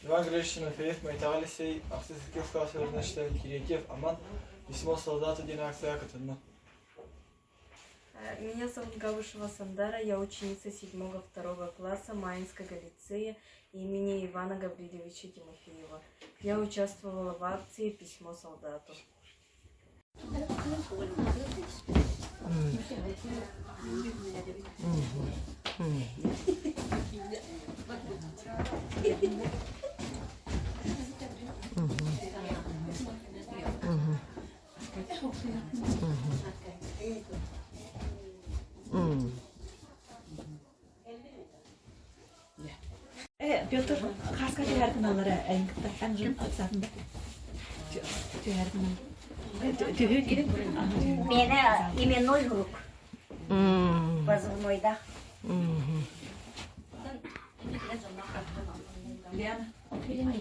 Иван Григорьевич Тимофеев Майтаҕа Алексей ахсыс иккис класс Кириакиев Аман Письмо солдату диэн акцияҕа кытынна. Меня зовут Габышева Сандара, я ученица седьмого второго класса Майнского лицея имени Ивана Гавриловича Тимофеева. Я участвовала в акции «Письмо солдату». Петр хаска түһэр гыналлара эн кытта эн ыксатында түһэр гынан түһү Миэнэ именной сурук позывнойдах. Лена Лена